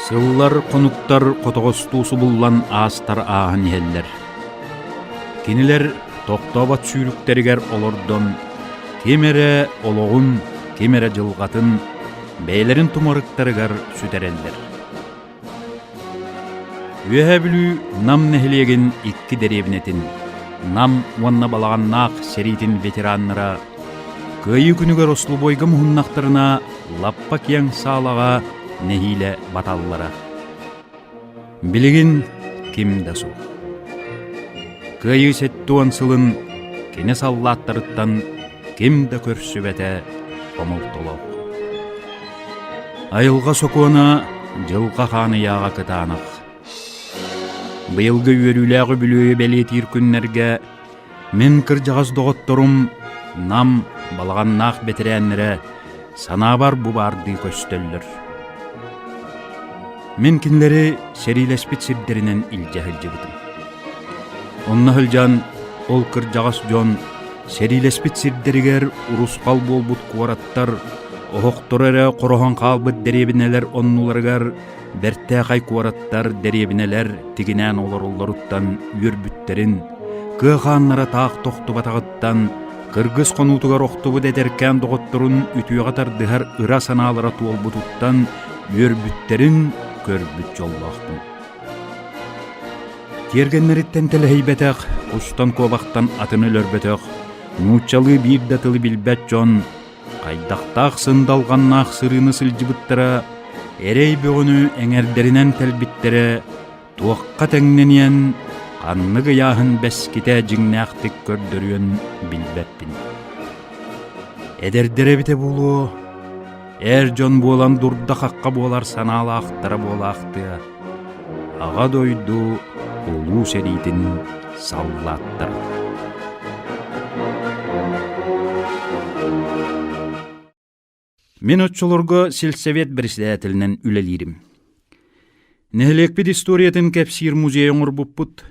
Сыллар, хонуктар хотоҕостуу субуллан аастар ааһан иһэллэр. Кинилэр тохтообот сүүрүктэригэр олордон, ким эрэ олоҕун, ким эрэ дьылҕатын бэйэлэрин тумарыктарыгар сүтэрэллэр. Үөһээ Бүлүү Нам нэһилиэгин икки дэриэбинэтин, Нам уонна Балаҕаннаах сэриитин ветераннара Кыайыы күнүгэр ослубуойга муһуннахтарына лаппа киэҥ саалаҕа нэһиилэ баталлара. Билигин ким да суох. Кыайыы 70 сылын кини саллааттарыттан ким да көрсүбэтэ хомолтолоох. Айылҕа сокуона дьылҕа хаан ыйааҕа кытаанах. Быйылгы үөрүүлээх үбүлүөйү бэлиэтиир күннэргэ мин кырдьаҕас доҕотторум Нам балаҕаннаах бэтэрээннэрэ санаабар бу баардыы көстөллөр. Мин кинилэри сэриилэспит сирдэринэн илдьэ сылдьыбытым. Онно сылдьан ол кырдьаҕас дьон сэриилэспит сирдэригэр урусхал буолбут куораттар, оһохторо эрэ хороһон хаалбыт дэриэбинэлэр оннуларыгар бэртээхэй куораттар, дэриэбинэлэр тигинээн олороллоруттан үөрбүттэрин, кыа хааннара таах тохтубатаҕыттан, кыргыс хонуутугар охтубут эдэркээн доҕотторун үтүөҕэ тардыһар ыра санаалара туолбутуттан үөрбүттэрин көрбүт дьоллоохпун. Тиэргэннэриттэн тэлэһийбэтэх, кустан-куобахтан атын өлөрбөтөх, нууччалыы биир да тылы билбэт дьон хайдахтаах сындалҕаннаах сырыыны сылдьыбыттара, эрэй бөҕөнү эҥэрдэринэн тэлбиттэрэ туохха тэҥнэниэн, ханнык ыйааһын бэскитэ дьиҥнээхтик көрдөрүөн билбэппин. Эдэрдэр эбитэ буолуо, эр дьон буолан дурда-хахха буолар санаалаахтара буолаахтыа, Аҕа дойду Улуу сэриитин саллааттара. Мин оччолорго сельсовет председателинэн үлэлиирим. Нэһилиэкпит историятын кэпсиир музей оҥорбуппут.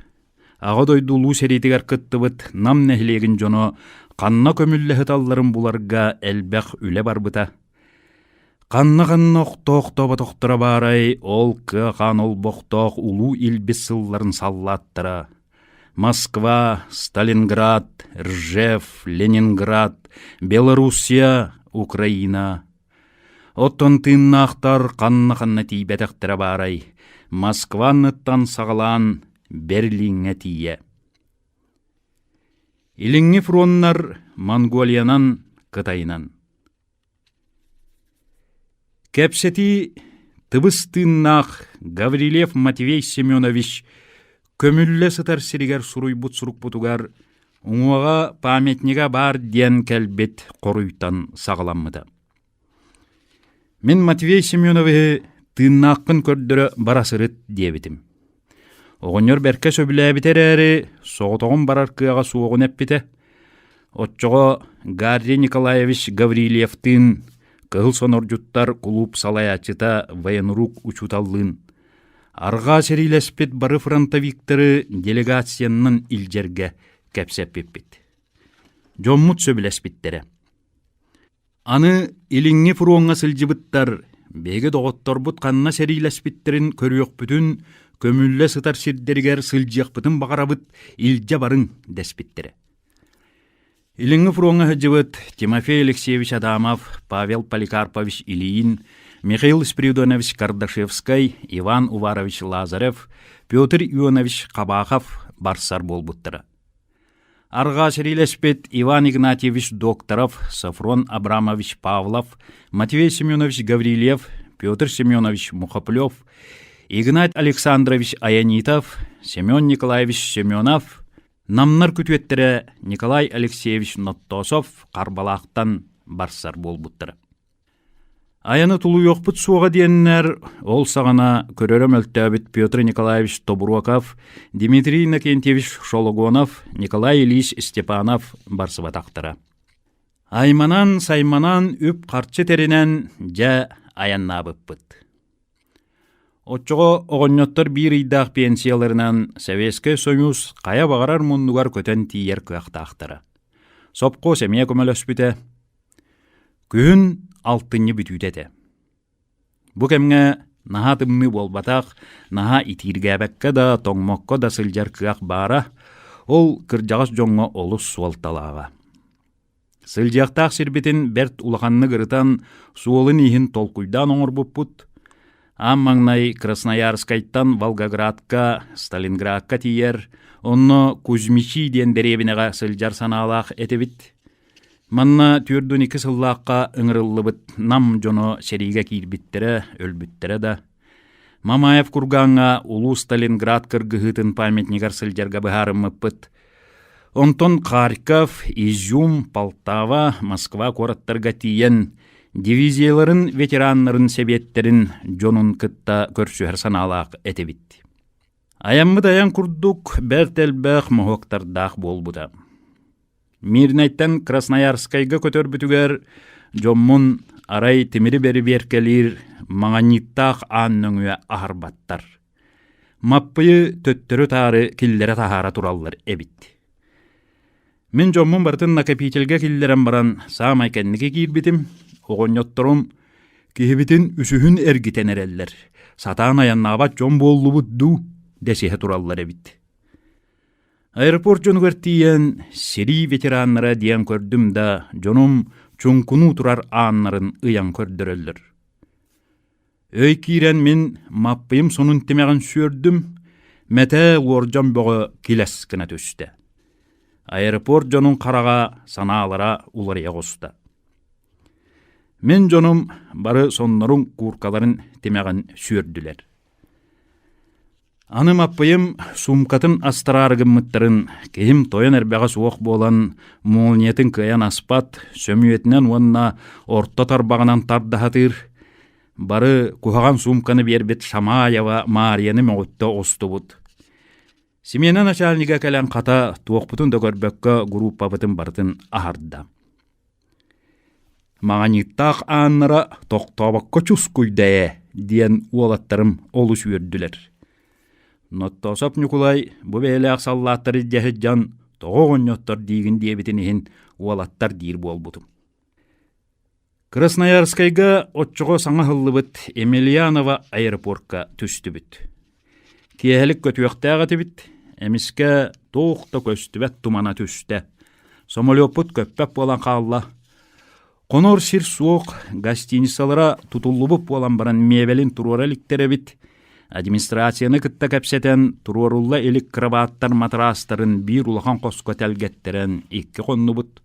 Аҕа дойду Улуу сэриитигэр кыттыбыт Нам нэһилиэгин дьоно ханна көмүллэ сыталларын буларга элбэх үлэ барбыта. Ханна-ханна охтоохтооботохторо баарай, ол кыа-хаан олбохтоох улуу илбис сылларын саллааттара. Москва, Сталинград, Ржев, Ленинград, Белоруссия, Украина. Оттон тыыннаахтар ханна-ханна тиийбэтэхтэрэ баарай, Москва анныттан саҕалаан Берлиҥҥэ тиийэ. Илиҥҥи фроннар Монголиянан, Кытайынан. Кэпсэтии тыбыс тыыннаах Гаврильев Матвей Семенович көмүллэ сытар сиригэр суруйбут сурукпутугар уҥуоҕа памятнига баар диэн кэлбит хоруйтан саҕаламмыта. Мин Матвей Семеновиһы тыыннааххын көрдөрө бара сырыт диэбитим. Оҕонньор бэркэ сөбүлээбитэ эрээри, соҕотоҕун барар кыаҕа суоҕун эппитэ. Оччоҕо Гарри Николаевич Гаврильевтыын Кыһыл сонордьуттар кулууп салайааччыта военрук учууталлыын арҕаа сэриилэспит бары фронтовиктары делегациянан илдьэргэ кэпсэппиппит. Дьоммут сөбүлэспиттэрэ. Аны Илиҥҥи фроҥҥа сылдьыбыттар, биһиги доҕотторбут ханна сэриилэспиттэрин көрүөхпүтүн, көмүллэ сытар сирдэригэр сылдьыахпытын баҕарабыт, илдьэ барыҥ дэспиттэрэ. Илиҥҥи фроҥҥа сылдьыбыт Тимофей Алексеевич Адамов, Павел Поликарпович Ильин, Михаил Спиридонович Кардашевскай, Иван Уварович Лазарев, Петр Ионович Хабахов барсар буолбуттара. Арҕаа сэриилэспит Иван Игнатьевич Докторов, Софрон Абрамович Павлов, Матвей Семенович Гаврильев, Петр Семенович Мухоплев, Игнат Александрович Аянитов, Семен Николаевич Семенов, Намнар күтүөттэрэ Николай Алексеевич Ноттосов Харбалаахтан барсар буолбуттара. Айаны тулуйуохпут суоҕа диэннэр, ол саҕана көрөрө мөлтөөбүт Петр Николаевич Тобуруоков, Дмитрий Иннокентьевич Шологонов, Николай Ильич Степанов барсыбатахтара. Айманан-сайманан үп-харчы тэринэн, дьэ, айаннаабыппыт. Оччоҕо оҕонньоттор биир ыйдаах пенсияларынан Советскай Союз хайа баҕарар муннугар көтөн тиийэр кыахтаахтара. Сопхуос эмиэ көмөлөспүтэ. Күһүн алтынньы бүтүүтэ этэ. Бу кэмҥэ Наһаа тымныы буолбатах, наһаа итииргээбэккэ да, тоҥмокко да сылдьар кыах баара, ол кырдьаҕас дьоҥҥо олус суолталааҕа. Сылдьыахтаах сирбитин бэрт улаханнык ырытан, суолун-ииһин толкуйдаан оҥорбуппут. Аан маҥнай Красноярскайтан Волгоградка, Сталинградка тиийэр, онно Кузьмичи диэн дэриэбинэҕэ сылдьар санаалаах этибит. Манна 42 сыллаахха ыҥырыллыбыт Нам дьоно сэриигэ киирбиттэрэ, өлбүттэрэ да. Мамаев кургааҥҥа улуу Сталинград кыргыһыытын памятнигар сылдьарга быһаарыммыппыт. Онтон Харьков, Изюм, Полтава, Москва куораттарга тиийэн дивизияларын ветераннарын сэбиэттэрин дьонун кытта көрсүһэр санаалаах этибит. Айаммыт айан курдук бэрт элбэх моһуоктардаах буолбута. Мирнэйтэн Красноярскайга көтөрбүтүгэр дьоммун арай тимири бэрибиэркэлиир маҥаньыыттаах аан нөҥүө аһарбаттар. Маппыйы төттөрү-таары киллэрэ-таһаара тураллар эбит. Мин дьоммун барытын накопительгэ киллэрэн баран саамай кэнники киирбитим, оҕонньотторум киһибитин үсүһүн эргитэн эрэллэр, сатаан айаннаабат дьон буоллубут дуу дэсиһэ тураллар эбит. Аэропорт дьонугар тиийэн сэрии ветераннара диэн көрдүм да, дьонум чуҥкунуу турар ааннарын ыйан көрдөрөллөр. Өй киирэн мин Маппыйым сонун тимэҕин сүөрдүм, мэтээ уордьан бөҕө килэс гына түстэ. Аэропорт дьонун хараҕа санаалара уларыйа оҕуста. Мин дьонум бары соннорун кууркаларын тимэҕин сүөрдүлэр. Аны Маппыйым суумкатын астараары гыммыттарын, киһим тойон эрбэҕэ суох буолан, молниятын кыайан аспат, сөмүйэтинэн уонна орто тарбаҕынан тардаһатыыр, бары куһаҕан суумканы биэрбит Шамаева Маарыйаны мөҕүттэ оҕустубут. Смена начальнига кэлэн хата туохпутун да көрбөккө группабытын барытын аһарда. Маҕаньыыттаах ааннара тохтообокко чускуйда ээ диэн уолаттарым олус үөрдүлэр. Ноттоосоп Ньукулай бу бэйэлээх саллааттары илдьэ сылдьан тоҕо оҕонньоттор диигин диэбитин иһин уолаттар диир буолбутум. Красноярскайга оччоҕо саҥа аһыллыбыт Емельянова аэропортка түстүбүт. Киэһэлик көтүөхтээх этибит, эмискэ туох да көстүбэт тумана түстэ. Самолеппут көппөт буолан хаалла. Хонор сир суох, гостиницалара тутуллубут буолан баран миэбэлин туруора иликтэр эбит. Администрацияны кытта кэпсэтэн, туруорулла илик кырабааттар матраастарын биир улахан хоско тэлгэттэрэн икки хоннубут.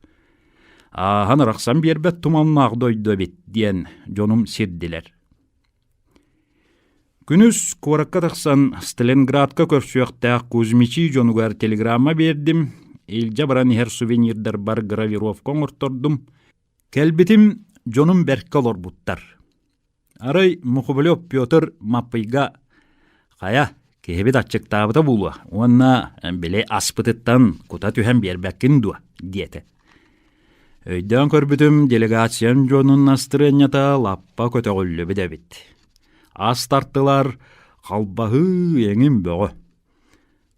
Ааһан арахсан биэрбэт туманнаах дойду эбит диэн дьонум сирдилэр. Күнүс куоракка тахсан Сталинградка көрсүөхтээх Кузьмичи дьонугар телеграмма биэрдим, илдьэ баран иһэр сувенирдарбар гравировка оҥортордум. Кэлбитим дьонум бэркэ олорбуттар. Арай Мухобулев Петр Маппыйга «Хайа, киһибит аччыктаабыта буолуо уонна били аспытыттан кута түһэн биэрбэккин дуо?» диэтэ. Өйдөөн көрбүтүм, делегациям дьонун настырыанньата лаппа көтөҕүллүбүт эбит. Ас тартылар, халбаһыы эҥин бөҕө.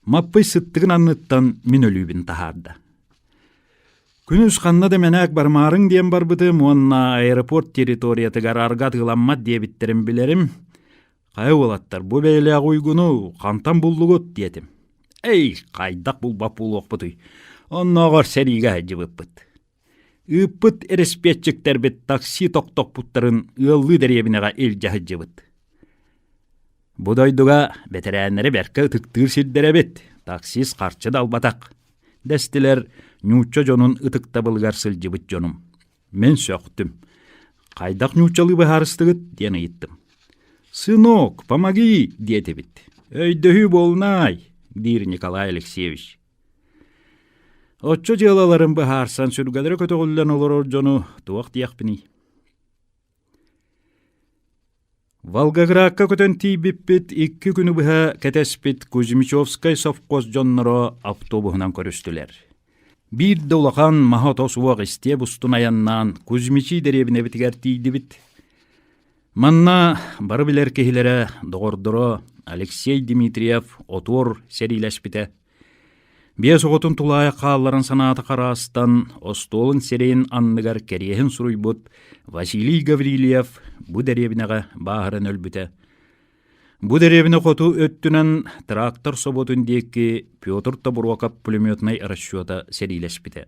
Маппый сыттыгын анныттан мин өлүүбүн таһаарда. Күнүс ханна да мэнээк барымаарыҥ диэн барбытым уонна аэропорт территориятыгар арга атыыламмат диэбиттэрин билэрим. Хайа уолаттар, бу бэйэлээх уйгуну хантан буллугут диэтим. Эй, хайдах булбат буолуохпутуй? Оннооҕор сэриигэ сылдьыбыппыт. Ыыппыт эрэспиэччиктэрбит такси тохтоппуттарын ыаллыы дэриэбинэҕэ илдьэ сылдьыбыт. Бу дойдуга бэтэрээннэри бэркэ ытыктыыр сирдэрэ эбит, таксист харчы да ылбатах, дэстилэр нуучча дьонун ытыктабылыгар сылдьыбыт дьонум. Мин сөхтүм. Хайдах нууччалыы быһаарыстыгыт диэн ыйыттым. «Сынок, помоги!» диэтибит. «Өйдөһүү буолунай!» диир Николай Алексеевич. Оччо дьыалаларын быһаарсан сүргэлэрэ көтөҕүллэн олорор дьону туох диэхпиний? Волгоградка көтөн тиийбиппит икки күнү быһа кэтэспит Кузьмичевскай совхоз дьонноро автобуһунан көрүстүлэр. Биир да улахан маһа-ото суох истиэп устун айаннаан Кузьмичи дэриэбинэбитигэр тиийдибит. Манна бары билэр киһилэрэ, доҕордоро Алексей Дмитриев отуор сэриилэспитэ. Биэс оҕотун тулаайах хаалларан санаата хараастан, остуолун сирэйин анныгар кэриэһин суруйбут Василий Гаврильев бу дэриэбинэҕэ бааһыран өлбүтэ. Бу дэриэбинэ хоту өттүнэн трактор собуотун диэки Петр Тобуруокап пулеметнай расчета сэриилэспитэ.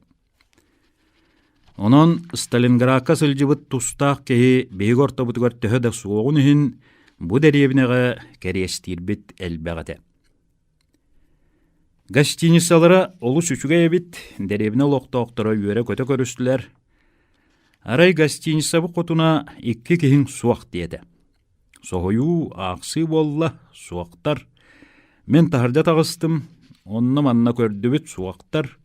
Онон Сталинградка сылдьыбыт тустаах киһи биһиги ортобутугар төһө да суоҕун иһин бу дэриэбинэҕэ кэриэстиирбит элбэх этэ. Гостиницалара олус үчүгэй эбит, дэриэбинэ олохтоохторо үөрэ-көтө көрүстүлэр. Арай гостиницабыт хотуна икки киһиҥ суох диэтэ. Соһуйуу, аахсыы буолла, суохтар. Мин таһырдьа таҕыстым, онно-манна көрдүбүт, суохтар.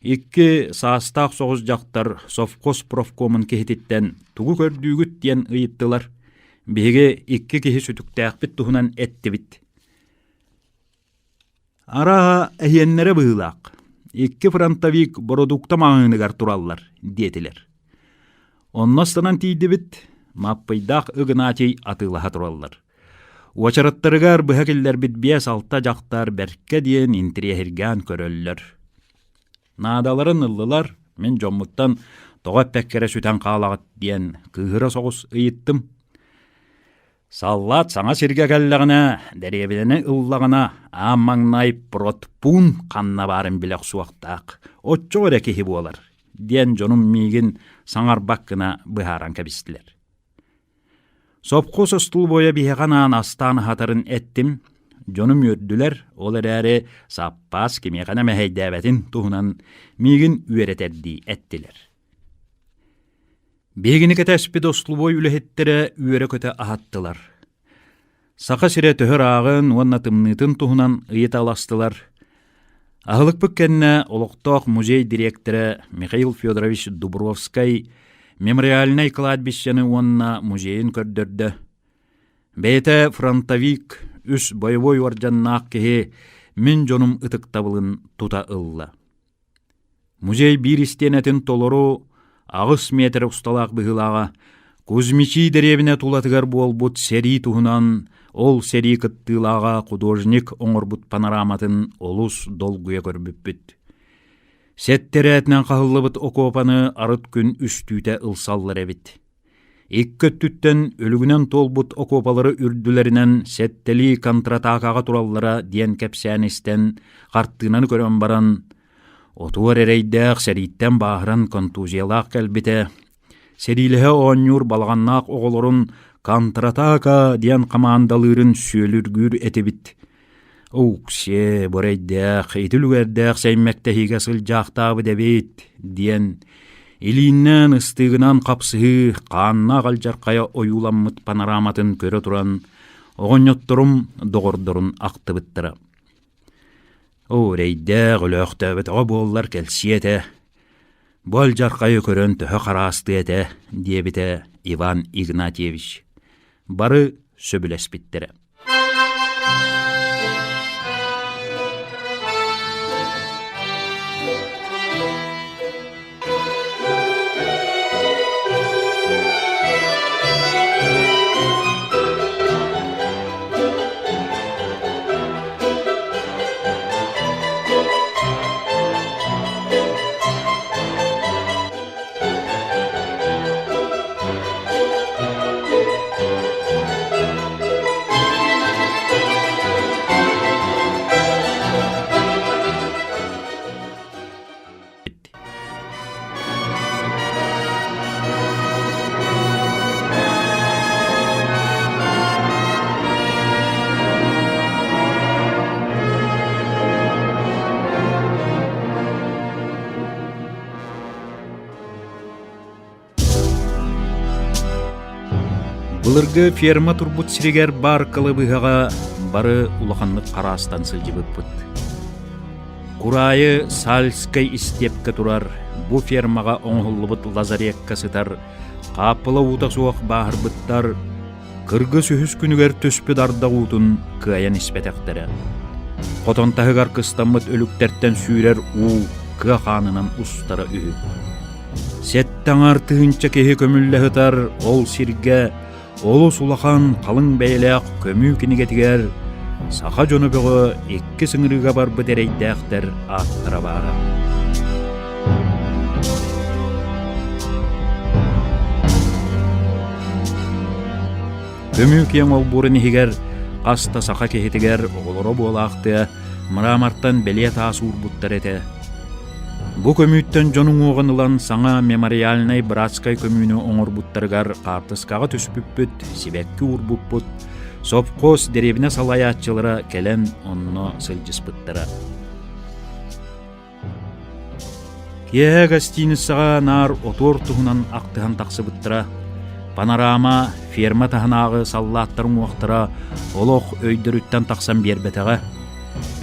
Икки саастаах соҕус дьахтар совхоз профкомун киһититтэн тугу көрдүүгүт диэн ыйыттылар. Биһиги икки киһи сүтүктээхпит туһунан эттибит. Арааһа, эһиэннэрэ быһыылаах, икки фронтовик бородуукта маҕаһыыныгар тураллар диэтилэр. Онно ыстанан тиийдибит, Маппыйдаах Игнатий атыылаһа тураллар. Уочараттарыгар быһа киллэрбит биэс-алта дьахтар бэркэ диэн интириэһиргээн көрөллөр. Наадаларын ыллылар, мин дьоммуттан тоҕо эппэккэ эрэ сүтэн хаалаҕыт диэн кыыһыра соҕус ыйыттым. Саллаат саҥа сиргэ кэллэҕинэ, дэриэбинэни ыллаҕына, аан маҥнай протпуун ханна баарын билэ охсуохтаах, оччоҕо эрэ киһи буолар, диэн дьонум миигин саҥарбат гына быһааран кэбистилэр. Сопхуос остулубуойа биһиэхэ анаан астаан аһатарын эттим, дьонум үөрдүлэр, ол эрээри саппаас кимиэхэ эмэ мэһэйдээбэтин туһунан миигин үөрэтэрдии эттилэр. Биһигини кэтэспит ослубуой үлэһиттэрэ үөрэ-көтө аһаттылар. Саха сирэ төһө ырааҕын уонна тымныытын туһунан ыйыталастылар. Аһылыкпыт кэннэ олохтоох музей дириэктэрэ Михаил Федорович Дубровскай мемориальнай кладбищены уонна музейын көрдөрдө. Бэйэтэ фронтовик, үс боевой уордьаннаах киһи мин дьонум ытыктабылын тута ылла. Музей биир истиэнэтин толору 8 метр усталаах быһыылааҕа Кузьмичи дэриэбинэ тулатыгар буолбут сэрии туһунан ол сэрии кыттыылааҕа художник оҥорбут панораматын олус долгуйа көрбүппүт. Сэттэрээтинэн хаһыллыбыт окуопаны арыт күн үстүүтэ ылсаллар эбит. Икки өттүттэн өлүгүнэн туолбут окуопалары үрдүлэринэн сэттэлии контратакаҕа тураллара диэн кэпсээн истэн, хартыынаны көрөн баран, отуор эрэйдээх сэрииттэн бааһыран контузиялаах кэлбитэ, сэриилэһэ оонньуур балаҕаннаах оҕолорун контратака диэн хамаандалыырын сүөлүргүүр этибит. Оуксиэ, бурэйдээх, ити үлүгэрдээх сэймэктэһиигэ сылдьаахтаабыт эбит, диэн илииннээн ыстыыгынан хапсыһыы хааннаах алдьархайа ойууламмыт панораматын көрө туран оҕонньотторум доҕордорун ахтыбыттара. Оо, эрэйдээх, өлөөхтөөбөтөҕө буоллар кэлсиэ этэ. Бу алдьархайы көрөн төһө хараастыа этэ, диэбитэ Иван Игнатьевич. Бары сөбүлэспиттэрэ. Былыргы ферма турбут сиригэр баар кылабыыһаҕа бары улаханнык хараастан сылдьыбыппыт. Кураайы Сальскай истиэпкэ турар бу фермаҕа оҥоһуллубут лазарекка сытар хааппыла уута суох бааһырбыттар Кыргыс үһүс күнүгэр түспүт ардах уутун кыайан испэтэхтэрэ. Хотон таһыгар кыстаммыт өлүктэртэн сүүрэр уу кыа хаанынан устара үһү. Сэттэ аҥар тыһыынча киһи көмүллэ сытар ол сиргэ олус улахан халыҥ бэйэлээх көмүү кинигэтигэр саха дьоно бөҕө икки сыҥырыыга барбыт эрэйдээхтэр ааттара баара. Көмүү киэҥ олбуорун иһигэр Хас да саха киһитигэр оҕолоро буолаахтыа мрамортан бэлиэ таас уурбуттар этэ. Бу көмүүттэн дьон уҥуоҕун ылан саҥа мемориальнай братскай көмүүнү оҥорбуттарыгар хаартыскаҕа түспүппүт, сибэкки уурбуппут, совхоз дэриэбинэ салайааччылара кэлэн онно сылдьыспыттара. Киэһэ гостиницаҕа наар отуор туһунан ахтыһан тахсыбыттара. Панорама, ферма таһынааҕы саллааттар уҥуохтара олох өйдөрүттэн тахсан биэрбэтэҕэ.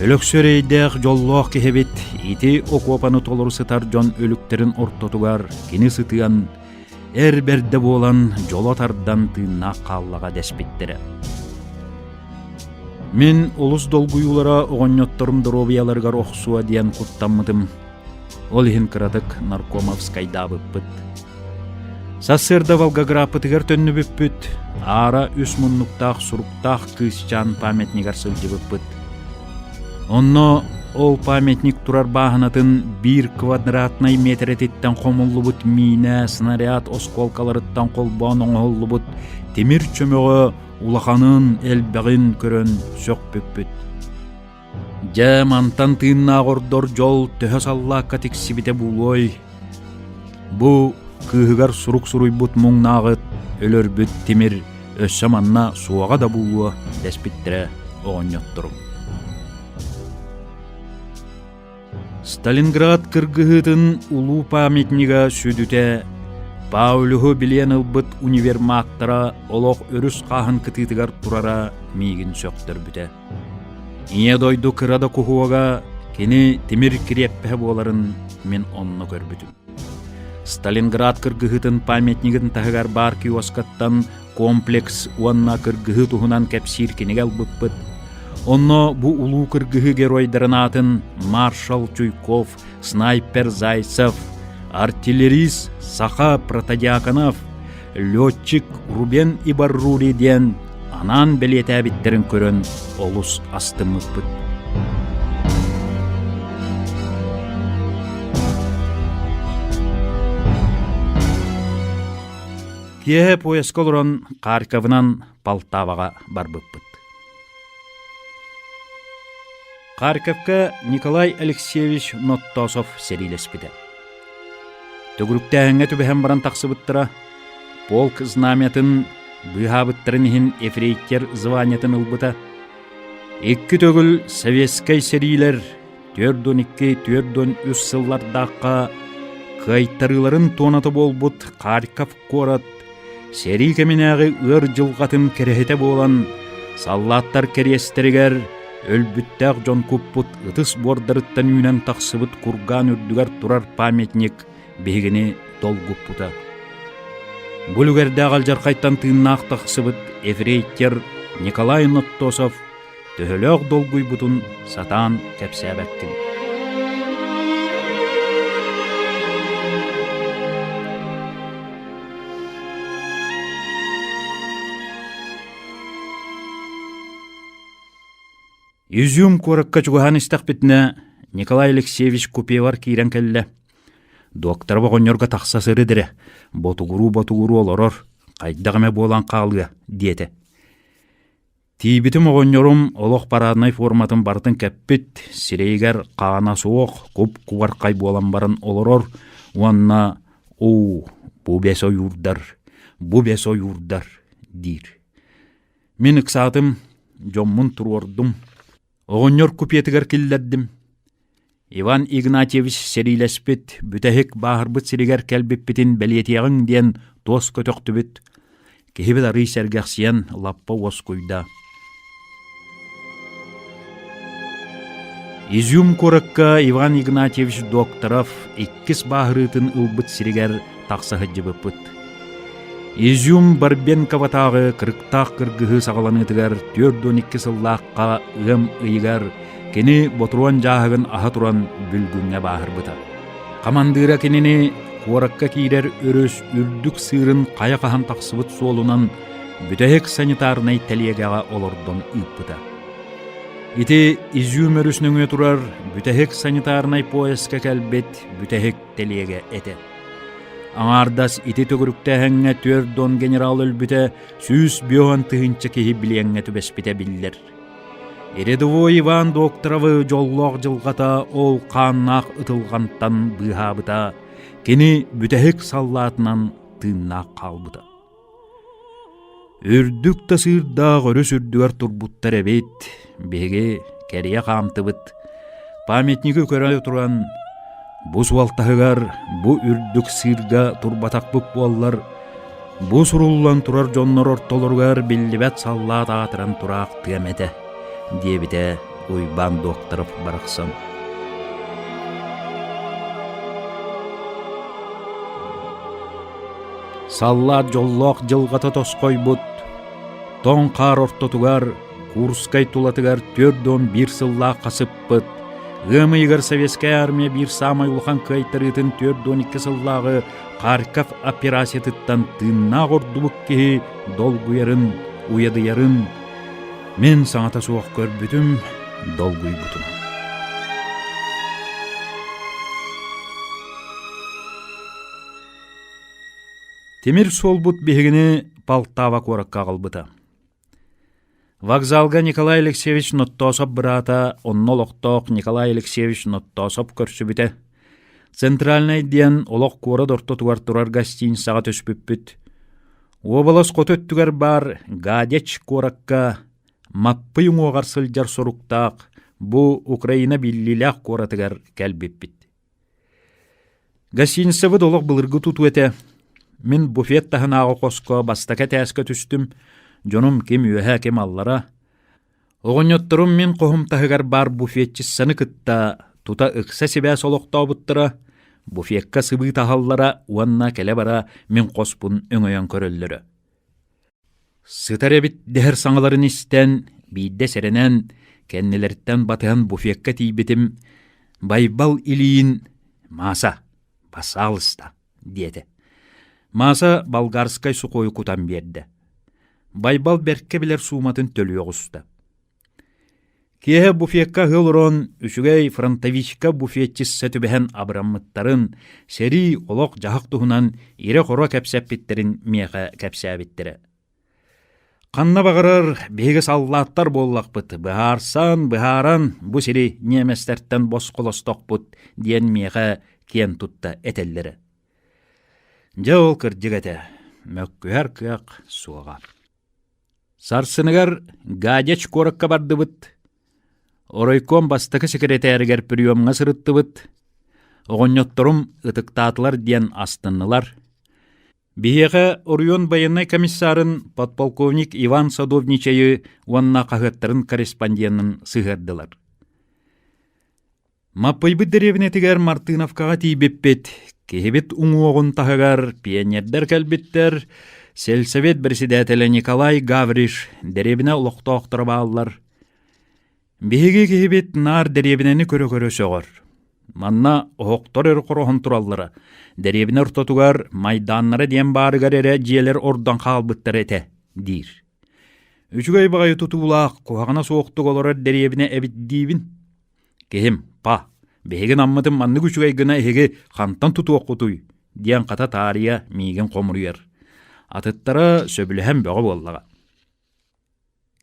Өлөксө эрэйдээх дьоллоох киһибит ити окуопаны толору сытар дьон өлүктэрин ортотугар кини сытыан, эр бэрдэ буолан дьоло тардан тыыннаах хааллаҕа дэспиттэрэ. Мин олус долгуйуулара оҕонньотторум доруобуйаларыгар охсуо диэн куттаммытым. Ол иһин кыратык наркомовскайдаабыппыт. Сарсыарда Волгоградпытыгар төннүбүппүт, аара үс муннуктаах суруктаах кыысчаан памятнигар сылдьыбыппыт. Онно ол памятник турар бааһынатын биир квадратнай миэтэрэтиттэн хомуллубут миинэ, снаряд оскуолкаларыттан холбоон оҥоһуллубут тимир чөмөҕө улаханын, элбэҕин көрөн сөхпүппүт. Дьэ, мантан тыыннаах ордор дьол төһө саллаакка тиксибитэ буолуой? Бу кыыһыгар сурук суруйбут муҥнааҕыт өлөрбүт тимир өссө манна суоҕа да буолуо дэспиттэрэ оҕонньотторум. Сталинград кыргыһыытын улуу памятнига сүдүтэ Паулюһу билиэн ылбыт универмагтара олох өрүс хааһын кытыытыгар турара миигин сөхтөрбүтэ. Ийэ дойду кыра да куһуога кини тимир кириэппэһэ буоларын мин онно көрбүтүм. Сталинград кыргыһыытын памятнигын таһыгар баар киоскаттан комплекс уонна кыргыһыы туһунан кэпсиир кинигэ ылбыппыт. Онно бу улуу кыргыһыы геройдарын аатын маршал Чуйков, снайпер Зайцев, артиллерист Саха Протодьяконов, летчик Рубен Ибаррури диэн анаан бэлиэтээбиттэрин көрөн олус астыммыппыт. Киэһэ поезка олорон Харьковынан Полтаваҕа барбыппыт. Харьковка Николай Алексеевич Ноттосов сэриилэспитэ. Төгүрүктээһиҥҥэ түбэһэн баран тахсыбыттара, полк знамятын быыһаабыттарын иһин ефрейтер званиетын ылбыта. Икки төгүл советскай сэриилэр 42-43 сыллардаахха кыайтарыыларын туоната буолбут Харьков куорат сэрии кэминээҕи ыар дьылҕатын кэрэһитэ буолан, саллааттар кэриэстэригэр өлбүттээх дьон куппут ытыс буордарыттан үүнэн тахсыбыт кургаан үрдүгэр турар памятник биһигини долгуппута. Бу үлүгэрдээх алдьархайтан тыыннаах тахсыбыт ефрейтер Николай Ноттосов төһөлөөх долгуйбутун сатаан кэпсээбэккин. Изюм куоракка чугаһаан истэхпитинэ, Николай Алексеевич купевар киирэн кэллэ. Доктор оҕонньорго тахса сырыт эрэ, ботугуруу-ботугуруу олорор, хайдах эмэ буолан хаалыа, диэтэ. Тиийбитим оҕонньорум олох параднай форматын барытын кэппит, сирэйигэр хаана суох, куп-кубархай буолан баран олорор уонна «Уу, бу бэс ойуурдар, бу бэс ойуурдар» диир. Мин ыксаатым, дьоммун туруордум. Оҕонньор купетыгар киллэрдим. Иван Игнатьевич сэриилэспит, бүтэһик бааһырбыт сиригэр кэлбиппитин бэлиэтиэҕиҥ диэн туос көтөхтүбүт. Киһибит арыый сэргэхсийэн лаппа уоскуйда. Изюм куоракка Иван Игнатьевич Докторов иккис бааһырыытын ылбыт сиригэр тахса сылдьыбыппыт. Изюм Барбенковатааҕы кырыктаах кыргыһыы саҕаланыытыгар 42 сыллаахха ыам ыйыгар Кини ботуруон дьааһыгын аһа туран бүлгүҥҥэ бааһырбыта. Хамандыыра кинини куоракка киирэр өрүс үрдүк сыырын хайа хаһан тахсыбыт суолунан бүтэһик санитарнай тэлиэгэҕэ олордон ыыппыта. Ити Изюм өрүс нөҥүө турар бүтэһик санитарнай поезка кэлбит бүтэһик тэлиэгэ этэ. Аҥаардас ити төгүрүктээһиҥҥэ 40 генерал өлбүтэ, 150 киһи билиэҥҥэ түбэспитэ биллэр. Рядовой Иван Докторовы дьоллоох дьылҕата ол хааннаах ытылҕантан быыһаабыта, кини бүтэһик саллаатынан тыыннаах хаалбыта. Үрдүк да сыырдаах өрүс үрдүгэр турбуттар эбит, биһиги кэрийэ хаамтыбыт. Памятнигы көрө туран, бу суолтаһыгар бу үрдүк сыырга турбатахпыт буоллар, бу суруллан турар дьоннор ортолоругар биллибэт саллаат аатыран тураахтыам этэ, диэбитэ Уйбаан Докторов барахсан. Саллаат дьоллоох дьылҕата тосхойбут, тоҥ хаар ортотугар Курскай тулатыгар 41 сыллаах хасыппыт, ыам ыйыгар Советскай Армия биир саамай улахан кыайтарыытын 42 сыллааҕы Харьков операциятыттан тыыннаах ордубут киһи долгуйарын, уйадыйарын мин саҥата суох көрбүтүм, долгуйбутум. Тимир суолбут биһигини Полтава куоракка аҕалбыта. Вокзалга Николай Алексеевич Ноттоосоп быраата, онно олохтоох Николай Алексеевич Ноттоосоп көрсүбүтэ. Центральнай диэн олох куорат ортотугар турар гостиницаҕа түспүппүт. Уобалас хоту өттүгэр баар Гадяч куоракка Маппый уҥуоҕар сылдьар соруктаах бу Украина биллиилээх куоратыгар кэлбиппит. Гостиницабыт олох былыргы тутуу этэ. Мин буфет таһынааҕы хоско бастакы этээскэ түстүм, дьонум ким үөһэ, ким аллара. Оҕонньотторум мин хоһум таһыгар баар буфетчиссаны кытта тута ыкса сибээс олохтообуттара, буфекка сыбыы таһаллара уонна кэлэ-бара мин хоспун өҥөйөн көрөллөрө. Сытар эбит дэһэр саҥаларын истэн, биирдэ сэрэнэн, кэннилэриттэн батыһан буфекка тиийбитим, Байбал Ильин «Мааса, басаалыста» диэтэ. Мааса болгарскай сухойу кутан биэрдэ. Байбал бэркэ билэр сууматын төлүө оҕуста. Киэһэ буфекка аһыы олорон, үчүгэй фронтовичка буфетчица түбэһэн абыраммыттарын, сэрии, олох-дьаһах туһунан ирэ-хоро кэпсэппиттэрин миэхэ кэпсээбиттэрэ. Ханна баҕарар биһиги саллааттар буоллахпыт, быһаарсан, быһааран бу сири ньиэмэстэртэн босхолостохпут диэн миэхэ киэн тутта этэллэрэ. Дьэ ол кырдьык этэ, мөккүһэр кыах суоҕа. Сарсыныгар Гадяч куоракка бардыбыт. Оройкуом бастакы сэкирэтээригэр приемҥа сырыттыбыт. Оҕонньотторум ытыктаатылар диэн астыннылар. Биһиэхэ оройуон байыаннай комиссарын подполковник Иван Садовничайы уонна хаһыаттарын корреспонденын сыһыардылар. Маппыйбыт дэриэбинэтигэр Мартыновкаҕа тиийбиппит, киһибит уҥуоҕун таһыгар пионердар кэлбиттэр, сельсовет председателэ Николай Гавриш, дэриэбинэ олохтоохторо бааллар. Биһиги киһибит наар дэриэбинэни көрө-көрө сөҕөр. Манна оһохтор өрө хороһон тураллара, дэриэбинэ ортотугар майдааннара диэн баарыгар эрэ дьиэлэр ордон хаалбыттар этэ, диир. Үчүгэй баҕайы тутуулаах, куһаҕана суохтук олорор дэриэбинэ эбит диибин. Киһим, па, биһиги наммытын маннык үчүгэй гына эһиги хантан тутуоххутуй? диэн хата таарыйа миигин хомуруйар. Атыттара сөбүлэһэн бөҕө буоллаҕа.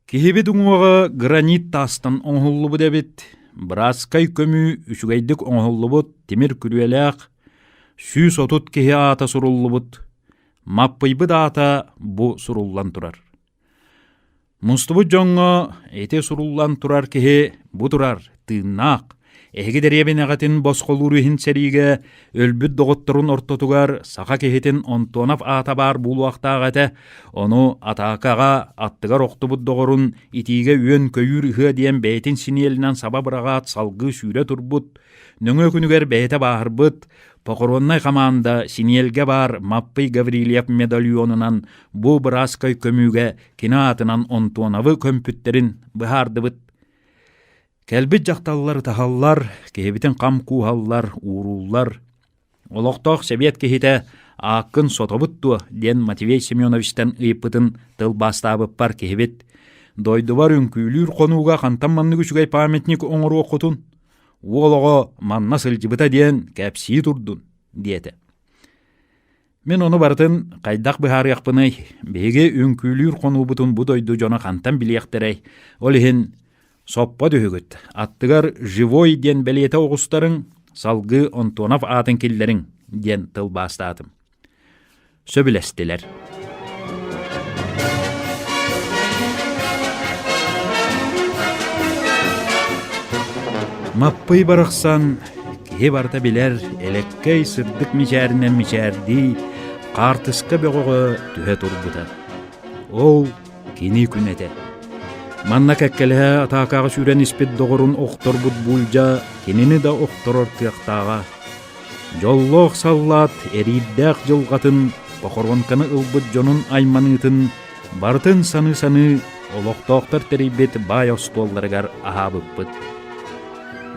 Киһибит уҥуоҕа гранит таастан оҥоһуллубут эбит, братскай көмүү үчүгэйдик оҥоһуллубут тимир күрүөлээх, 130 киһи аата суруллубут, Маппыйбыт аата бу суруллан турар. Мустубут дьоҥҥо ити суруллан турар киһи бу турар, тыыннаах, эһиги дэриэбинэҕитин босхолуур иһин сэриигэ өлбүт доҕотторун ортотугар саха киһитин Антонов аата баар буолуохтаах этэ, ону атаакаҕа аттыгар охтубут доҕорун итиигэ үөн-көйүүр ыһыа диэн бэйэтин синиэлинэн саба быраҕаат салгыы сүүрэ турбут, нөҥүө күнүгэр бэйэтэ бааһырбыт, Похороннай хамаанда Синиэлгэ баар Маппый Гаврильев медальонунан бу бырааскай көмүүгэ кини аатынан Онтуонабы көмпүттэрин быһаардыбыт. Кэлбит дьахталлар ытаһаллар, киһибитин хам кууһаллар, уурууллар. Олохтоох сэбиэт киһитэ ааккын сотобут дуо диэн Матвей Семеновичтан ыйыппытын тылбаастаабыппар киһибит дойдубар үҥкүүлүүр хонууга хантан маннык үчүгэй памятник оҥоруоххутун Уол оҕо манна сылдьыбыта диэн кэпсии турдун диэтэ. Мин ону барытын хайдах быһаарыахпыный? Биһиги үҥкүүлүүр хонуубутун бу дойду дьоно хантан билиэхтэрэй? Ол иһин соппо түһүгүт, аттыгар «Живой» диэн бэлиэтэ оҕустарыҥ, салгыы Антонов аатын киллэриҥ диэн тылбаастаатым. Сөбүлэстилэр. Маппый барахсан киһи барыта билэр элэккэй сырдык мичээринэн мичээрдии хаартыска бөҕөҕө түһэ турбута. Ол кини күн этэ. Манна кэккэлэһэ атаакаҕа сүүрэн испит доҕорун охторбут буулдьа кинини да охторор кыахтааҕа. Дьоллоох саллаат эриирдээх дьылҕатын, похоронканы ылбыт дьонун айманыытын барытын саныы-саныы олохтоохтор тэрийбит баай остуолларыгар аһаабыппыт.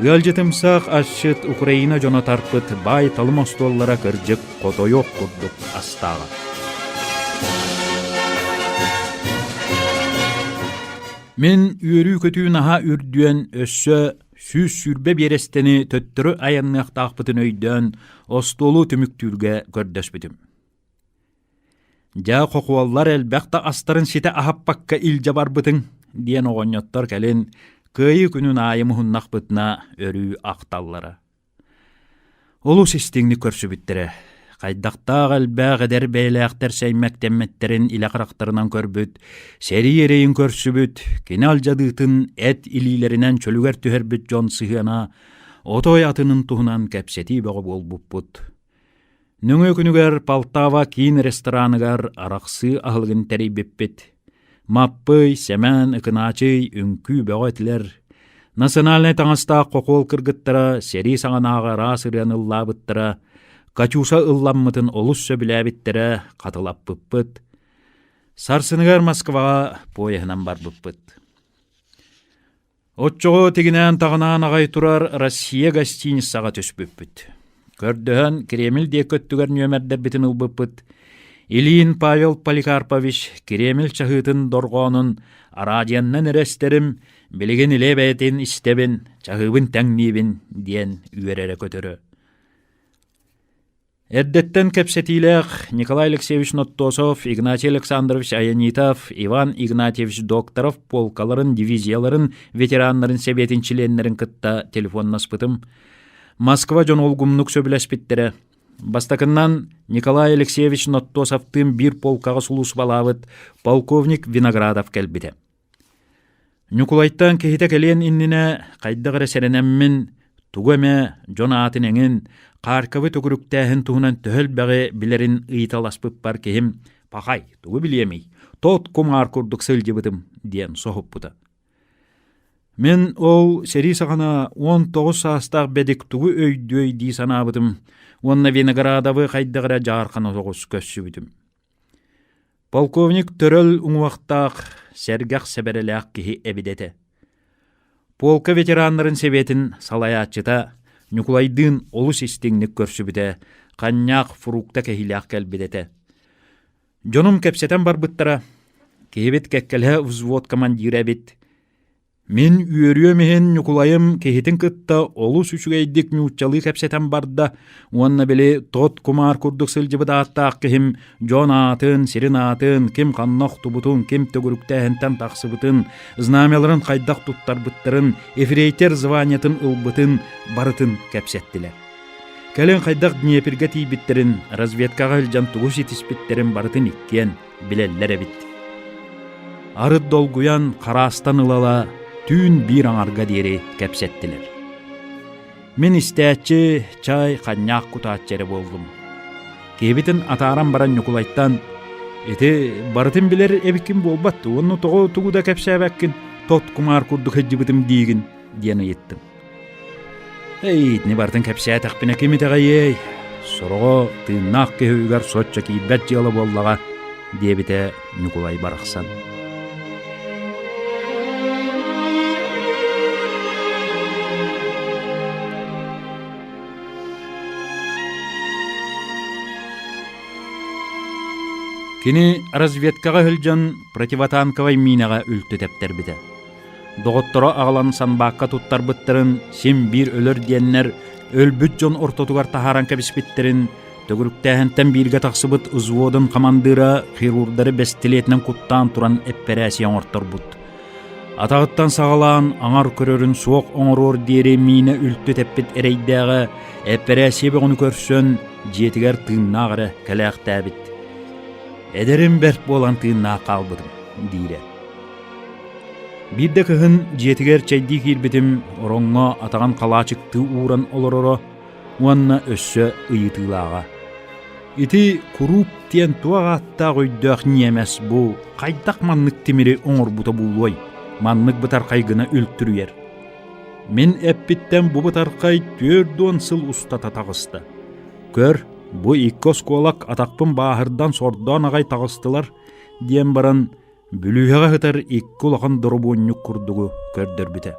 Ыалдьытымсах асчыт Украина дьоно тарпыт баай-талым остуоллара кырдьык хотойуох курдук астааҕа. Мин үөрүү-көтүү наһаа үрдүөн өссө 120 биэрэстэни төттөрү айанныахтаахпытын өйдөөн остуолу түмүктүүргэ көрдөспүтүм. Дьэ, хохуоллар элбэх да астарын ситэ аһаппакка илдьэ барбытыҥ, диэн оҕонньоттор кэлин Кыайыы күнүн аайы муһуннахпытына өрүү ахталлара. Олус истиҥник көрсүбүттэрэ. Хайдахтаах элбэх эдэр бэйэлээхтэр сэймэктэммиттэрин илэ харахтарынан көрбүт, сэрии эрэйин көрсүбүт, кини алдьадыытын эт илиилэринэн чөлүгэр түһэрбит дьон сыһыана отой атынын туһунан кэпсэтии бөҕө буолбуппут. Нөҥүө күнүгэр Полтава киин рестораныгар арахсыы аһылыгын тэрийбиппит. Маппый, Сэмэн, Ыкынаачый үҥкүү бөҕө этилэр. Национальнай таҥастаах хохуол кыргыттара сэрии саҕанааҕы араас ырыаны ыллаабыттара, Катюша ылламмытын олус сөбүлээбиттэрэ, хатылаппыппыт. Сарсыныгар Москваҕа поеһынан барбыппыт. Оччоҕо тигинээн-таҕынаан аҕай турар Россия гостиницаҕа түспүппүт. Көрдөһөн Кремль диэки өттүгэр нүөмэрдэрбитин ылбыппыт. Ильин Павел Поликарпович Кремль чаһыытын дорҕоонун араадьыйаннан эрэ истэрим, билигин илэ бэйэтин истэбин, чаһыыбын тэҥниибин диэн үөрэрэ көтөрө. Эрдэттэн кэпсэтиилээх Николай Алексеевич Ноттосов, Игнатий Александрович Аянитов, Иван Игнатьевич Докторов полкаларын, дивизияларын ветераннарын сэбиэтин чилиэннэрин кытта телефоннаспытым. Москва дьон улгумнук сөбүлэспиттэрэ. Бастакыннан Николай Алексеевич Ноттосовтыын биир полкаҕа сулууспалаабыт полковник Виноградов кэлбитэ. Ньукулайтан киһитэ кэлиэн иннинэ хайдах эрэ сэрэнэммин, тугу эмэ дьон аатын эҥин, Харьковы төгүрүктээһин туһунан төһө элбэҕи билэрин ыйыталаспыппар киһим «Пахай, тугу билиэмий, тот кумаар курдук сылдьыбытым» диэн соһуппута. Мин ол сэрии саҕана 19 саастаах бэдик тугу өйдүөй дии санаабытым уонна Виноградовы хайдах эрэ дьаархана соҕус көрсүбүтүм. Полковник төрөл уҥуохтаах, сэргэх сэбэрэлээх киһи эбит этэ. Полка ветераннарын сэбиэтин салайааччыта Ньукулайдыын олус истиҥник көрсүбүтэ, ханньаах фрукта кэһиилээх кэлбит этэ. Дьонум кэпсэтэн барбыттара, киһибит кэккэлэһэ взвод командира эбит. Мин үөрүөм иһин Ньукулайым киһитин кытта олус үчүгэйдик нууччалыы кэпсэтэн барда уонна били тот кумаар курдук сылдьыбыт ааттаах киһим дьон аатын, сирин аатын, ким ханна охтубутун, ким төгүрүктээһинтэн тахсыбытын, знамяларын хайдах туттарбыттарын, ефрейтор званиетын ылбытын барытын кэпсэттилэр. Кэлин хайдах Днепргэ тиийбиттэрин, разведкаҕа илдьэн тугу ситиспиттэрин барытын иккиэн билэллэр эбит. Арыт долгуйан, хараастан ылала түүн биир аҥарга диэри кэпсэттилэр. Мин истээччи, чай, ханньаах кутааччы эрэ буоллум. Киһибитин атааран баран Ньукулайтан «Ити барытын билэр эбиккин буолбат, уонна тоҕо тугу да кэпсээбэккин, тот кумаар курдук сылдьыбытым диигин» диэн ыйыттым. Эй, итини барытын кэпсээтэхпинэ ким итэҕэйиэй? Сороҕо тыыннаах киһи үгэр соччо киирбэт дьыала буоллаҕа, диэбитэ Ньукулай барахсан. Кини разведкаҕа сылдьан противотанковай миинэҕэ үлтү тэптэрбитэ. Доҕотторо аҕалан санбаакка туттарбыттарын син биир өлөр диэннэр өлбүт дьон ортотугар таһааран кэбиспиттэрин, Төгүрүктээһинтэн бииргэ тахсыбыт взводун хамандыыра хирурдары бэстилиэтинэн куттаан туран эппэрээсийэ оҥорторбут. Атаҕыттан саҕалаан аҥар көрөрүн суох оҥоруор диэри миинэ үлтү тэппит эрэйдээҕэ эппэрээссийэ бөҕөнү көрсөн дьиэтигэр тыыннаах эрэ кэлээхтээбит. Эдэрим бэрт буолан тыыннаах хаалбытым диирэ. Биирдэ кыһын дьиэтигэр чэйдии киирбитим ороҥҥо атаҕын халаачыктыы ууран олороро уонна өссө ыйытыылааҕа. Ити куруук диэн туох ааттаах өйдөөх ньиэмэс бу хайдах маннык тимири оҥорбута буолуой, маннык бытархай гына үлтүрүйэр. Мин эппиттэн бу бытархай 40 сыл устата таҕыста. Көр, бу икки оскуолак атахпын бааһырдан сордоон аҕай таҕыстылар диэн баран Бүлүүһэҕэ сытар икки улахан доробуонньук курдугу көрдөрбүтэ.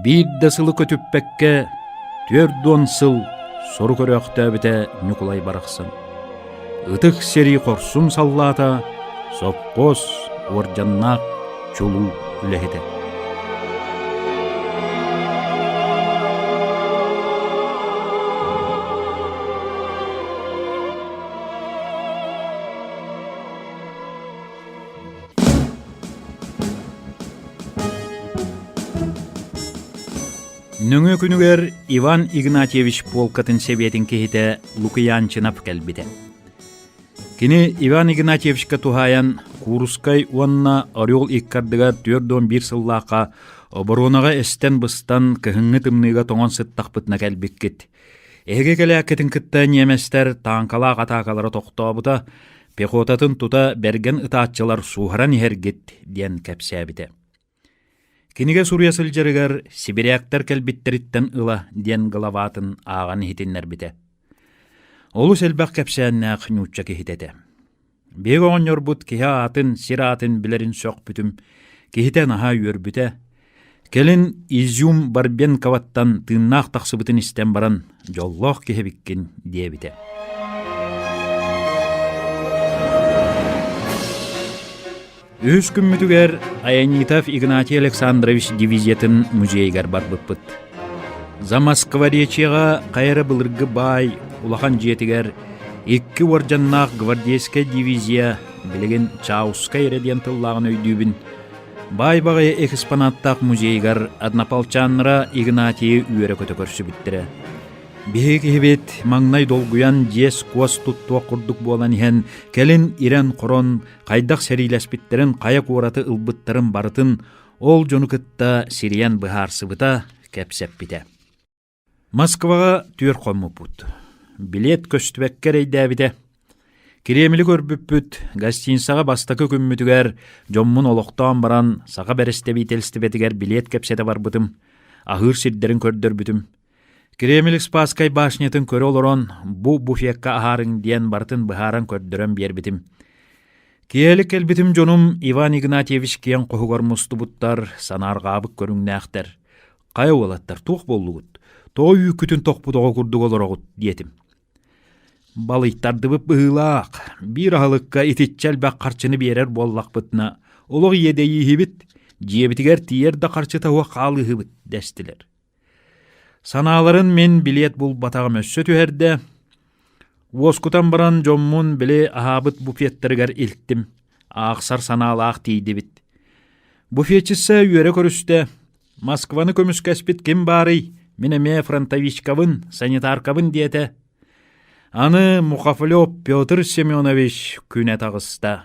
Биир да сылы көтүппэккэ 40 сыл сору көрөөхтөөбүтэ Ньукулай барахсан. Ытык сэрии хорсун саллаата, сопхуос уордьаннаах чулуу үлэһитэ. Нөҥүө күнүгэр Иван Игнатьевич полкатын сэбиэтин киһитэ Лукьянчинов кэлбитэ. Кини Иван Игнатьевичка туһаайан Курскай уонна Орел икки ардыгар 41 сыллаахха оборуонаҕа эстэн-быстан кыһыҥҥы тымныыга тоҥон сыттахпытына кэлбиккит. Эһиги кэлээккитин кытта ньиэмэстэр тааҥкалаах атаакалара тохтообута, пехотатын тута бэргэн ытааччылар сууһаран иһэргит диэн кэпсээбитэ. Кинигэ суруйа сылдьарыгар сибиряктар кэлбиттэриттэн ыла диэн главатын ааҕан иһитиннэрбитэ. Олус элбэх кэпсээннээх нуучча киһитэ этэ. Биһиги оҕонньорбут киһи аатын, сир аатын билэрин сөхпүтүм, киһитэ наһаа үөрбүтэ. Кэлин Изюм Барбенковаттан тыыннаах тахсыбытын истэн баран, дьоллоох киһи эбиккин диэбитэ. Үһүс күммүтүгэр Аянитов Игнатий Александрович дивизиятын музейыгар барбыппыт. За Москворечьеҕа хайа эрэ былыргы баай улахан дьиэтигэр икки уордьаннаах гвардейскай дивизия, билигин Чаускай эрэ диэн тыллааҕын өйдүүбүн, баай баҕайы экспонаттаах музейыгар однополчаннара Игнатийы үөрэ-көтө көрсүбүттэрэ. Биһиги киһибит маҥнай долгуйан дьиэс-куос туттуох курдук буолан иһэн, кэлин ирэн-хорон хайдах сэриилэспиттэрин, хайа куораты ылбыттарын барытын ол дьону кытта сирийэн быһаарсыбыта, кэпсэппитэ. Москваҕа түөр хоммуппут. Билиэт көстүбэккэ эрэйдээбитэ. Кириэмили көрбүппүт, гостиницаҕа бастакы күммүтүгэр дьоммун олохтоон баран саха бэрэстэбиитэлистибэтигэр билиэт кэпсэтэ барбытым, аһыыр сирдэрин көрдөрбүтүм. Кремль Спасскай башнятын көрө олорон, бу буфекка аһаарыҥ диэн барытын быһааран көрдөрөн биэрбитим. Киэһэлик кэлбитим дьонум Иван Игнатьевич киэҥ хоһугар мустубуттар, санаарҕаабыт көрүҥнээхтэр. Хайа уолаттар, туох буоллугут? Тоҕо үүккүтүн тохпут оҕо курдук олороҕут? диэтим. Балыйтардыбыт быһыылаах, биир аһылыкка итиччэ элбэх харчыны биэрэр буоллахпытына, олох иэдэйииһибит, дьиэбитигэр тиийэр да харчыта суох хаалыыһыбыт дэстилэр. Санааларын мин билиэт булбатаҕым өссө түһэрдэ. Уоскутан баран дьоммун били аһаабыт буфеттарыгар илтим. Аахсар санаалаах тиийдибит. Буфетчица үөрэ көрүстэ. Москваны көмүскэспит ким баарый? Мин эмиэ фронтовичкабын, санитаркабын диэтэ. Аны Мухофлёв Петр Семенович күнэ таҕыста.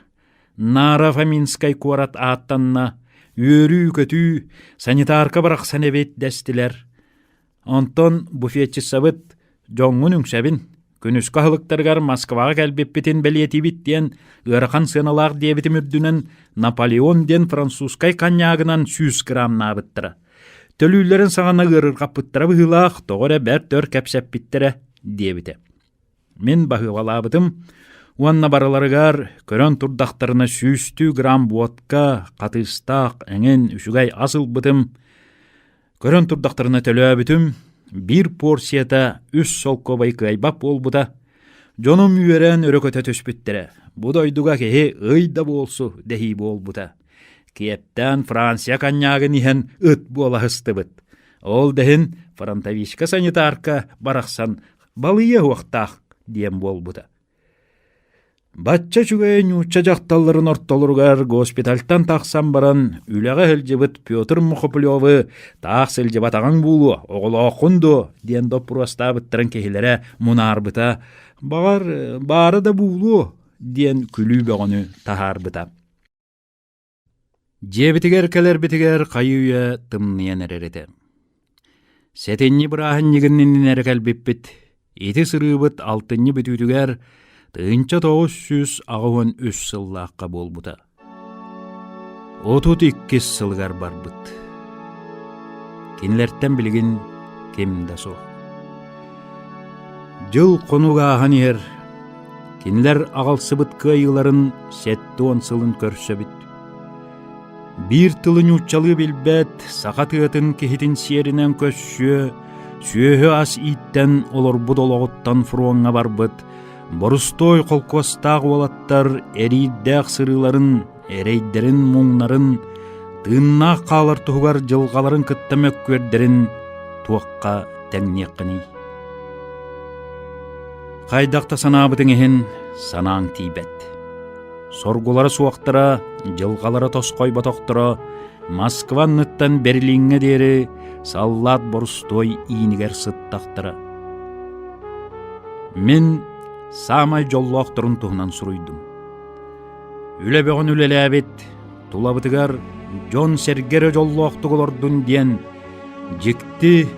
Нара Фоминскай куорат ааттанна, үөрүү-көтүү, санитарка барахсан эбит дэстилэр. Онтон буфетчицабыт дьоҥҥун үҥсэбин, күнүскү аһылыктарыгар Москваҕа кэлбиппитин бэлиэтиибит диэн ыарахан сыаналаах диэбитим үрдүнэн Наполеон диэн французскай коньягынан 100 граммнаабыттара. Төлүүллэрин саҕана ыарырҕаппыттара быһыылаах, тоҕо эрэ бэрт өр кэпсэппиттэрэ диэбитэ. Мин баһыыбалаабытым уонна барыларыгар көрөн турдахтарына сүүстүү грамм буотка, хатыыстаах эҥин үчүгэй ас ылбытым, көрөн турдахтарына төлөөбүтүм, биир порцията үс солкуобай кыайбат буолбута. Дьонум үөрэн өрө көтө түспүттэрэ. Бу дойдуга киһи ый да буолсу дэһии буолбута. Киэптээн Франция коньягын иһэн ыт буола сыстыбыт. Ол да иһин фронтовичка санитарка барахсан. Балыйа уохтаах диэн буолбута. Бачча үчүгэй нуучча дьахталларын ортолоругар госпитальтан тахсан баран үлэҕэ сылдьыбыт Петр Мухоплевы таах сылдьыбатаҕыҥ буолуо, оҕолооххун дуо диэн доппуруостаабыттарын киһилэрэ мунаарбыта, баҕар, баара да буолуо диэн күлүү бөҕөнү таһаарбыта. Дьиэбитигэр кэлэрбитигэр хайыы-үйэ тымныйан эрэр этэ. Сэтинньи бырааһынньыгын иннинэ эрэ кэлбиппит. Ити сырыыбыт алтынньы бүтүүтүгэр 1983 сыллаахха буолбута. 32 сылыгар барбыт. Кинилэртэн билигин ким да суох. Дьыл-хонук ааһан иһэр. Кинилэр аҕалсыбыт кыайыыларын 70 сылын көрсөбүт. Биир тылы нууччалыы билбэт, саха тыатын киһитин сиэринэн көссүө, сүөһү-ас ииттэн олорбут олоҕуттан фроҥҥа барбыт борустуой холкуостаах уолаттар эриирдээх сырыыларын, эрэйдэрин-муҥнарын, тыыннаах хаалар туһугар дьылҕаларын кытта мөккүөрдэрин туохха тэҥниэххиний? Хайдах да санаабытыҥ иһин санааҥ тиийбэт. Соргулара суохтара, дьылҕалара тосхойботохторо Москва анныттан Берлиҥҥэ диэри саллаат борустуой иинигэр сыттахтара. Мин саамай дьоллоохторун туһунан суруйдум. Үлэ бөҕөнү үлэлээбит, тулабытыгар дьон-сэргэ эрэ дьоллоохтук олордун диэн дьикти,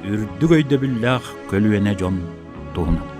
үрдүк өйдөбүллээх көлүөнэ дьон туһунан.